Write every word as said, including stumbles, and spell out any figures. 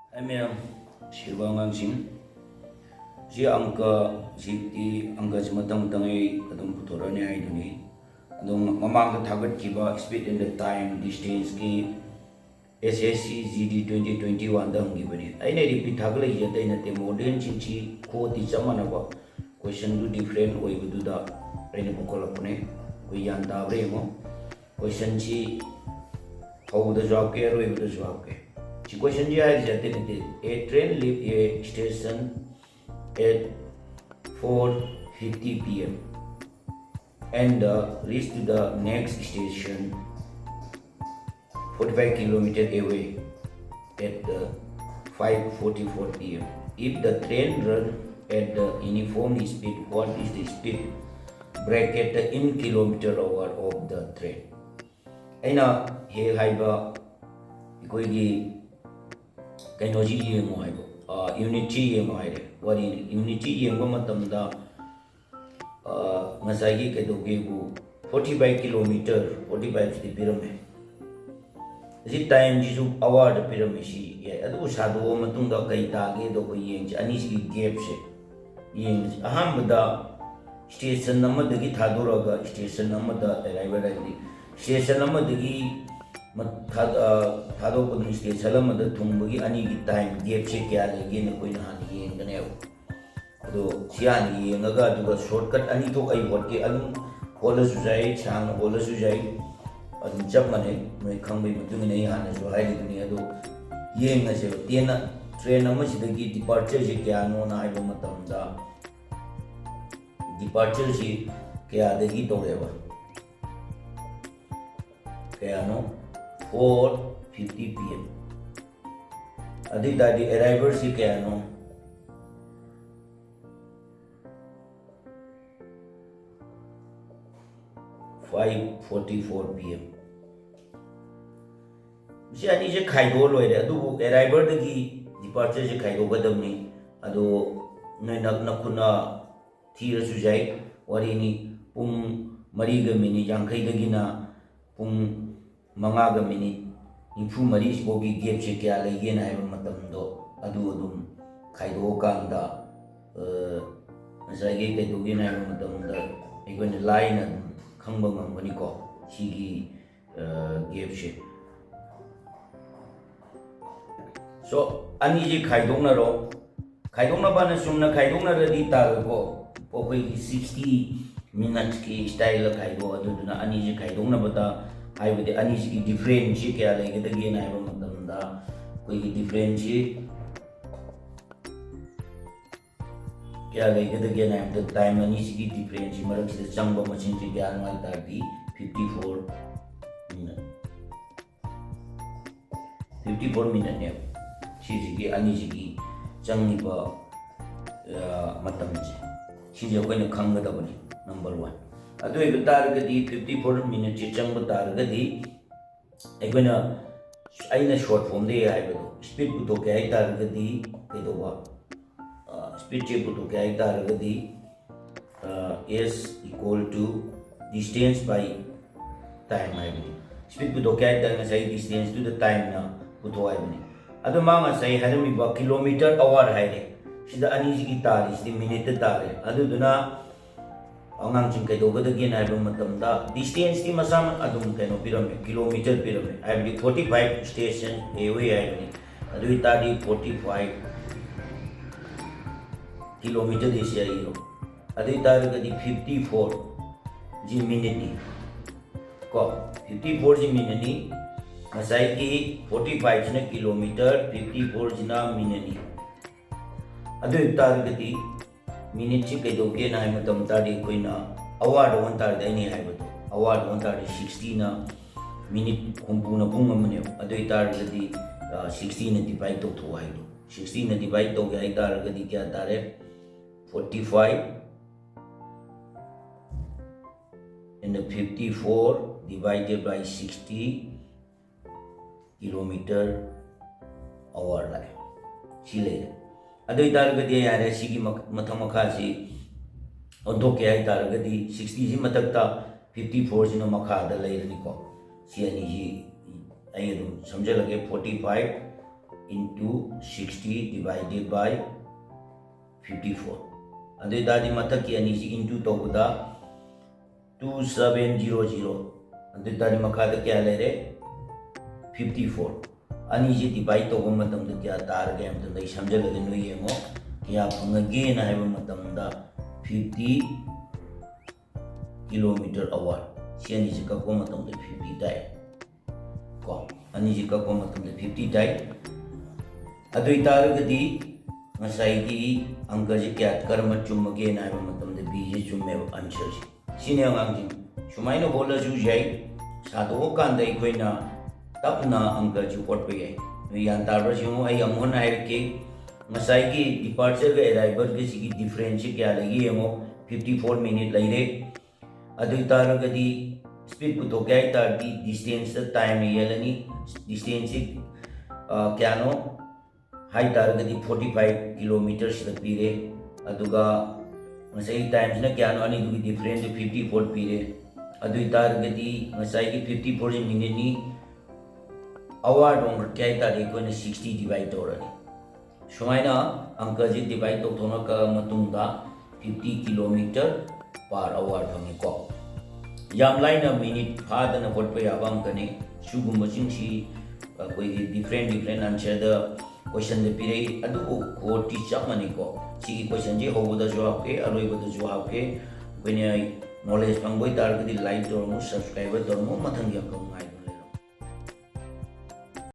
ꯑꯩ ꯃꯌꯥꯝ ꯁꯤꯕ ꯑꯉꯥꯡꯁꯤꯡ, ꯁꯤ ꯑꯪꯀ, ꯁꯤꯗꯤ ꯑꯪꯀꯁꯤ ꯃꯊꯪ ꯃꯊꯪ ꯑꯩ ꯑꯗꯨꯝ ꯄꯨꯊꯣꯔꯛꯑꯅꯤ ꯍꯥꯏꯗꯨꯅꯤ꯫ ꯑꯗꯨꯝ ꯃꯃꯥꯡꯗ ꯊꯥꯒꯠꯈꯤꯕ Speed and the Time Distanceꯀꯤ S S C G D twenty twenty oneꯗ ꯍꯪꯈꯤꯕꯅꯤ꯫ ꯑꯩꯅ repeat ꯊꯥꯒꯠꯂꯛꯏꯁꯦ ꯑꯇꯩ ꯅꯠꯇꯦ, modernꯁꯤꯡꯁꯤ ꯈꯣꯠꯇꯤ ꯆꯞ ꯃꯥꯟꯅꯕ, questionꯗꯨ different ꯑꯣꯏꯕꯗꯨꯗ ꯑꯩꯅ ꯄꯨꯈꯠꯂꯛꯄꯅꯦ꯫ ꯑꯩꯈꯣꯏ ꯒ꯭ꯌꯥꯟ ꯇꯥꯕ꯭ꯔꯥ ꯌꯦꯡꯉꯣ꯫ Questionꯁꯤ ꯍꯧꯕꯗꯁꯨ ꯍꯥꯞꯀꯦ, ꯑꯔꯣꯏꯕꯗꯁꯨ ꯍꯥꯞꯀꯦ꯫ ꯁꯤ questionꯁꯤ ꯍꯥꯏꯔꯤꯁꯦ ꯑꯇꯩ ꯅꯠꯇꯦ, A train leave a station at four fifty P M and uh, reach to the next station forty-five kilometer away at the five forty-four P M. If the train run at the uniform speed, what is the speed bracket in kilometer hour of the train? ꯑꯩꯅ ꯍꯦꯛ ꯍꯥꯏꯕ ꯑꯩꯈꯣꯏꯒꯤ ꯀꯩꯅꯣꯁꯤ ꯌꯦꯡꯉꯣ ꯍꯥꯏꯕ, unitꯁꯤ ꯌꯦꯡꯉꯣ ꯍꯥꯏꯔꯦ꯫ ꯋꯥꯔꯤꯅꯤ, unitꯁꯤ ꯌꯦꯡꯕ ꯃꯇꯝꯗ ꯉꯁꯥꯏꯒꯤ ꯀꯩꯗꯧꯒꯦꯕꯨ, forty five kilometer, forty fiveꯁꯤꯗꯤ ꯄꯤꯔꯝꯃꯦ꯫ ꯑꯁꯤ timeꯁꯤꯁꯨ hourꯗ ꯄꯤꯔꯝꯃꯦ, ꯁꯤ ꯌꯥꯏ꯫ ꯑꯗꯨꯕꯨ ꯁꯥꯗꯣꯛꯑ ꯃꯇꯨꯡꯗ ꯀꯩ ꯇꯥꯒꯦꯗꯣ ꯑꯩꯈꯣꯏ ꯌꯦꯡꯁꯤ, ꯑꯅꯤꯁꯤꯒꯤ gapꯁꯦ ꯌꯦꯡꯁꯤ꯫ ꯑꯍꯥꯟꯕꯗ station ꯑꯃꯗꯒꯤ ꯊꯥꯗꯣꯔꯛꯑꯒ station ꯑꯃꯗ arrival ꯍꯥꯏꯕꯗꯤ station ꯑꯃꯗꯒꯤ ꯊꯥꯗꯣꯛꯄꯗꯨꯅ station ꯑꯃꯗ ꯊꯨꯡꯕꯒꯤ ꯑꯅꯤꯒꯤ time gapꯁꯦ ꯀꯌꯥ ꯂꯩꯒꯦꯅ ꯑꯩꯈꯣꯏꯅ ꯍꯥꯟꯅ ꯌꯦꯡꯒꯅꯦꯕ꯫ ꯑꯗꯣ ꯁꯤ ꯍꯥꯟꯅ ꯌꯦꯡꯉꯒ, ꯑꯗꯨꯒ shortcut ꯑꯅꯤ ꯊꯣꯛ ꯑꯩ ꯍꯣꯠꯀꯦ, ꯑꯗꯨꯝ ꯍꯣꯠꯂꯁꯨ ꯌꯥꯏ, ꯁꯥꯡꯅ ꯍꯣꯠꯂꯁꯨ ꯌꯥꯏ, ꯑꯗꯨꯝ ꯆꯞ ꯃꯥꯟꯅꯩ, ꯅꯣꯏ ꯈꯪꯕꯒꯤ ꯃꯇꯨꯡ ꯏꯟꯅ ꯑꯩ ꯍꯥꯟꯅꯁꯨ ꯍꯥꯏꯔꯤꯗꯨꯅꯤ꯫ ꯑꯗꯣ ꯌꯦꯡꯉꯁꯦꯕ, train ꯑꯃꯁꯤꯗꯒꯤ departureꯁꯦ ꯀꯌꯥꯅꯣꯅ ꯍꯥꯏꯕ ꯃꯇꯝꯗ, departureꯁꯤ ꯀꯌꯥꯗꯒꯤ ꯇꯧꯔꯦꯕ? ꯀꯌꯥꯅꯣ? Four fifty P M꯫ ꯑꯗꯨ ꯑꯣꯏ ꯇꯥꯔꯗꯤ arrivalꯁꯤ ꯀꯌꯥꯅꯣ? Five forty four P M꯫ ꯁꯤ ꯑꯅꯤꯁꯦ ꯈꯥꯏꯗꯣꯛꯑ ꯂꯣꯏꯔꯦ꯫ ꯑꯗꯨꯕꯨ arrivalꯗꯒꯤ departureꯁꯦ ꯈꯥꯏꯗꯣꯛꯀꯗꯕꯅꯤ꯫ ꯑꯗꯣ ꯅꯣꯏꯅ ꯅꯈꯨꯠꯅ ꯊꯤꯔꯁꯨ ꯌꯥꯏ, ꯋꯥꯔꯤꯅꯤ꯫ ꯄꯨꯡ ꯃꯔꯤꯒ minute ꯌꯥꯡꯈꯩꯗꯒꯤꯅ ꯄꯨꯡ ꯃꯉꯥꯒ minute ꯅꯤꯐꯨ ꯃꯔꯤꯁꯤꯐꯥꯎꯒꯤ ꯒꯦꯞꯁꯦ ꯀꯌꯥ ꯂꯩꯒꯦꯅ ꯍꯥꯏꯕ ꯃꯇꯝꯗꯣ, ꯑꯗꯨ ꯑꯗꯨꯝ ꯈꯥꯏꯗꯣꯛꯑꯀꯥꯟꯗ, ꯑ, ꯉꯁꯥꯏꯒꯤ ꯀꯩꯗꯧꯒꯦꯅ ꯍꯥꯏꯕ ꯃꯇꯝꯗ ꯑꯩꯈꯣꯏꯅ ꯂꯥꯏꯅ ꯑꯗꯨꯝ ꯈꯪꯕ ꯉꯝꯒꯅꯤꯀꯣ, ꯁꯤꯒꯤ, ꯑ, ꯒꯦꯞꯁꯦ꯫ So, ꯑꯅꯤꯁꯤ ꯈꯥꯏꯗꯣꯛꯅꯔꯣ꯫ ꯈꯥꯏꯗꯣꯛꯅꯕꯅ ꯆꯨꯝꯅ ꯈꯥꯏꯗꯣꯛꯅꯔꯗꯤ ꯇꯥꯔꯣꯏꯀꯣ꯫ ꯑꯩꯈꯣꯏꯒꯤ sixty minutesꯀꯤ styleꯗ ꯈꯥꯏꯗꯣꯛ, ꯑꯗꯨꯗꯨꯅ ꯑꯅꯤꯁꯤ ꯈꯥꯏꯗꯣꯛꯅꯕꯗ, ꯍꯥꯏꯕꯗꯤ ꯑꯅꯤꯁꯤꯒꯤ differenceꯁꯤ ꯀꯌꯥ ꯂꯩꯒꯗꯒꯦꯅ ꯍꯥꯏꯕ ꯃꯇꯝꯗ, ꯑꯩꯈꯣꯏꯒꯤ differenceꯁꯤ ꯀꯌꯥ ꯂꯩꯒꯗꯒꯦꯅ ꯍꯥꯏꯕꯗ, time ꯑꯅꯤꯁꯤꯒꯤ differenceꯁꯤ ꯃꯔꯛꯁꯤꯗ ꯆꯪꯕ ꯃꯁꯤꯡꯁꯤ ꯀꯌꯥꯅꯣ ꯍꯥꯏ ꯇꯥꯔꯗꯤ, fifty four minute꯫ Fifty four minuteꯅꯦꯕ ꯁꯤꯁꯤꯒꯤ ꯑꯅꯤꯁꯤꯒꯤ ꯆꯪꯉꯤꯕ, ꯑ, ꯃꯇꯝꯁꯦ, ꯁꯤꯁꯦ ꯑꯩꯈꯣꯏꯅ ꯈꯪꯒꯗꯕꯅꯤ, number one꯫ ꯑꯗꯨ ꯑꯣꯏꯕ ꯇꯥꯔꯒꯗꯤ, fifty four minuteꯁꯦ ꯆꯪꯕ ꯇꯥꯔꯒꯗꯤ, ꯑꯩꯈꯣꯏꯅ, ꯑꯩꯅ short formꯗ ꯍꯥꯏꯕꯗꯣ, speed ꯄꯨꯊꯣꯛꯀꯦ ꯍꯥꯏ ꯇꯥꯔꯒꯗꯤ ꯀꯩꯗꯧꯕ? ꯑ, speedꯁꯦ ꯄꯨꯊꯣꯛꯀꯦ ꯍꯥꯏ ꯇꯥꯔꯒꯗꯤ, ꯑ, S equal to distance by time ꯍꯥꯏꯕꯅꯤ꯫ Speed ꯄꯨꯊꯣꯛꯀꯦ ꯍꯥꯏ ꯇꯥꯔꯒꯗꯤ ꯉꯁꯥꯏ distance to the timeꯅ ꯄꯨꯊꯣꯛ ꯍꯥꯏꯕꯅꯤ꯫ ꯑꯗꯣ ꯃꯥ ꯉꯁꯥꯏ ꯍꯥꯏꯔꯝꯃꯤꯕ kilometre hour ꯍꯥꯏꯔꯦ, ꯁꯤꯗ ꯑꯅꯤꯁꯤꯒꯤ ꯇꯥꯔꯤꯁꯤꯗꯤ minuteꯇ ꯇꯥꯔꯦ꯫ ꯑꯗꯨꯗꯨꯅ ꯑꯉꯥꯡꯁꯤꯡ ꯀꯩꯗꯧꯒꯗꯒꯦꯅ ꯍꯥꯏꯕ ꯃꯇꯝꯗ, distanceꯇꯤ ꯃꯁꯥꯃꯛ ꯑꯗꯨꯝ ꯀꯩꯅꯣ ꯄꯤꯔꯝꯃꯦ, kilometre ꯄꯤꯔꯝꯃꯦ, ꯍꯥꯏꯕꯗꯤ forty five station away ꯍꯥꯏꯕꯅꯤ꯫ ꯑꯗꯨ ꯑꯣꯏꯇꯥꯔꯗꯤ forty five kilometreꯗꯤ ꯁꯤ ꯑꯩꯔꯣ꯫ ꯑꯗꯨ ꯑꯣꯏꯇꯥꯔꯒꯗꯤ fifty fourꯁꯤ minuteꯅꯤ ꯀꯣ, fifty fourꯁꯤ minuteꯅꯤ꯫ ꯉꯁꯥꯏꯒꯤ forty fiveꯁꯤꯅ kilometre, fifty fourꯁꯤꯅ minuteꯅꯤ꯫ ꯑꯗꯨ ꯑꯣꯏꯇꯥꯔꯒꯗꯤ minuteꯁꯤ ꯀꯩꯗꯧꯒꯦꯅ ꯍꯥꯏꯕ ꯃꯇꯝ ꯇꯥꯔꯗꯤ, ꯑꯩꯈꯣꯏꯅ hourꯗ ꯑꯣꯟ ꯇꯥꯔꯗꯤ, ꯑꯩꯅ ꯍꯥꯏꯕꯗꯣ, hourꯗ ꯑꯣꯟ ꯇꯥꯔꯗꯤ sixtyꯅ, minute ꯍꯨꯝꯐꯨꯅ ꯄꯨꯡ ꯑꯃꯅꯦꯕ꯫ ꯑꯗꯨ ꯑꯣꯏꯇꯥꯔꯒꯗꯤ, ꯑ, sixtyꯅ divide ꯇꯧꯊꯣꯛꯑꯣ ꯍꯥꯏꯕꯗꯣ, sixtyꯅ divide ꯇꯧꯒꯦ ꯍꯥꯏ ꯇꯥꯔꯒꯗꯤ ꯀꯌꯥ ꯇꯥꯔꯦ? Forty five and fifty four divided by sixty kilometre hour ꯂꯥꯛꯑꯦ꯫ ꯁꯤ ꯂꯩꯔꯦ꯫ ꯑꯗꯨ ꯑꯣꯏꯇꯥꯔꯒꯗꯤ ꯌꯥꯔꯦ, ꯁꯤꯒꯤ ꯃ-, ꯃꯊꯛ ꯃꯈꯥꯁꯤ ꯑꯣꯟꯊꯣꯛꯀꯦ ꯍꯥꯏ ꯇꯥꯔꯒꯗꯤ, sixtyꯁꯤ ꯃꯊꯛꯇ, fifty fourꯁꯤꯅ ꯃꯈꯥꯗ ꯂꯩꯔꯅꯤꯀꯣ꯫ ꯁꯤ ꯑꯅꯤꯁꯤ ꯑꯩ ꯑꯗꯨꯝ ꯁꯝꯖꯜꯂꯒꯦ, forty five into sixty divided by fifty four꯫ ꯑꯗꯨ ꯑꯣꯏꯇꯥꯔꯗꯤ ꯃꯊꯛꯀꯤ ꯑꯅꯤꯁꯤ into ꯇꯧꯕꯗ two seven zero zero꯫ ꯑꯗꯨ ꯑꯣꯏꯇꯥꯔꯗꯤ ꯃꯈꯥꯗ ꯀꯌꯥ ꯂꯩꯔꯦ? Fifty four꯫ ꯑꯅꯤꯁꯤ divide ꯇꯧꯕ ꯃꯇꯝꯗ ꯀꯌꯥ ꯇꯥꯔꯒꯦ ꯍꯥꯏꯕ ꯃꯇꯝꯗ ꯑꯩ ꯁꯝꯖꯜꯂꯒ ꯅꯣꯏ ꯌꯦꯡꯉꯣ, ꯀꯌꯥ ꯐꯪꯉꯒꯦꯅ ꯍꯥꯏꯕ ꯃꯇꯝꯗ fifty kilometer hour꯫ ꯁꯤ ꯑꯅꯤꯁꯤ ꯀꯛꯄ ꯃꯇꯝꯗ fifty ꯇꯥꯏ꯫ ꯀꯣ, ꯑꯅꯤꯁꯤ ꯀꯛꯄ ꯃꯇꯝꯗ fifty ꯇꯥꯏ꯫ ꯑꯗꯨ ꯑꯣꯏꯇꯥꯔꯒꯗꯤ ꯉꯁꯥꯏꯒꯤ ꯑꯪꯀꯁꯤ ꯀꯌꯥ, ꯀꯔꯝꯕ ꯆꯨꯝꯃꯒꯦꯅ ꯍꯥꯏꯕ ꯃꯇꯝꯗ B ꯁꯤ ꯆꯨꯝꯃꯦꯕ answerꯁꯤ꯫ ꯁꯤꯅꯦ ꯑꯉꯥꯡꯁꯤꯡ, ꯁꯨꯃꯥꯏꯅ ꯍꯣꯠꯂꯁꯨ ꯌꯥꯏ꯫ ꯁꯥꯗꯣꯛꯑꯀꯥꯟꯗ ꯑꯩꯈꯣꯏꯅ ꯇꯞꯅ ꯑꯪꯀꯁꯤ ꯍꯣꯠꯄ ꯌꯥꯏ꯫ ꯅꯣꯏ ꯒ꯭ꯌꯥꯟ ꯇꯥꯔꯕ꯭ꯔꯥ ꯌꯦꯡꯉꯨ, ꯑꯩ ꯑꯃꯨꯛ ꯍꯟꯅ ꯍꯥꯏꯔꯛꯀꯦ꯫ ꯉꯁꯥꯏꯒꯤ departureꯒ arrivalꯒꯁꯤꯒꯤ differenceꯁꯤ ꯀꯌꯥ ꯂꯩꯒꯦ ꯌꯦꯡꯉꯣ, fifty four minute ꯂꯩꯔꯦ꯫ ꯑꯗꯨ ꯑꯣꯏꯇꯥꯔꯒꯗꯤ speed ꯄꯨꯊꯣꯛꯀꯦ ꯍꯥꯏ ꯇꯥꯔꯗꯤ distanceꯇ time ꯌꯦꯜꯂꯅꯤ꯫ Distanceꯁꯤ, ꯑ, ꯀꯌꯥꯅꯣ ꯍꯥꯏ ꯇꯥꯔꯒꯗꯤ forty five kilometerꯁꯤꯗ ꯄꯤꯔꯦ꯫ ꯑꯗꯨꯒ ꯉꯁꯥꯏꯒꯤ timeꯁꯤꯅ ꯀꯌꯥꯅꯣ, ꯑꯅꯤꯗꯨꯒꯤ differenceꯗꯨ fifty four ꯄꯤꯔꯦ꯫ ꯑꯗꯨ ꯑꯣꯏꯇꯥꯔꯒꯗꯤ ꯉꯁꯥꯏꯒꯤ fifty fourꯁꯤ minuteꯅꯤ, hourꯗ ꯑꯣꯟꯈꯠꯀꯦ ꯍꯥꯏ ꯇꯥꯔꯗꯤ ꯑꯩꯈꯣꯏꯅ sixty divide ꯇꯧꯔꯅꯤ꯫ ꯁꯨꯃꯥꯏꯅ ꯑꯪꯀꯁꯤ divide ꯇꯧꯊꯣꯛꯅꯈ꯭ꯔ ꯃꯇꯨꯡꯗ fifty kilometer per hour ꯐꯪꯉꯤꯀꯣ꯫ ꯌꯥꯝ ꯂꯥꯏꯅ minute ꯐꯥꯗꯅ ꯍꯣꯠꯄ ꯌꯥꯕ ꯑꯪꯀꯅꯤ꯫ ꯁꯤꯒꯨꯝꯕꯁꯤꯡꯁꯤ ꯑꯩꯈꯣꯏꯒꯤ different different answerꯗ questionꯗ ꯄꯤꯔꯛꯏ, ꯑꯗꯨꯕꯨ ꯈꯣꯠꯇꯤ ꯆꯞ ꯃꯥꯟꯅꯩꯀꯣ꯫ ꯁꯤꯒꯤ questionꯁꯤ ꯍꯧꯕꯗꯁꯨ ꯍꯥꯞꯀꯦ, ꯑꯔꯣꯏꯕꯗꯁꯨ ꯍꯥꯞꯀꯦ꯫ ꯑꯩꯈꯣꯏꯅ knowledge ꯐꯪꯕ ꯑꯣꯏꯇꯥꯔꯒꯗꯤ like ꯇꯧꯔꯝꯃꯨ, subscribe ꯇꯧꯔꯝꯃꯨ, ꯃꯊꯪꯒꯤ ꯑꯪꯀ ꯉꯥꯏꯕ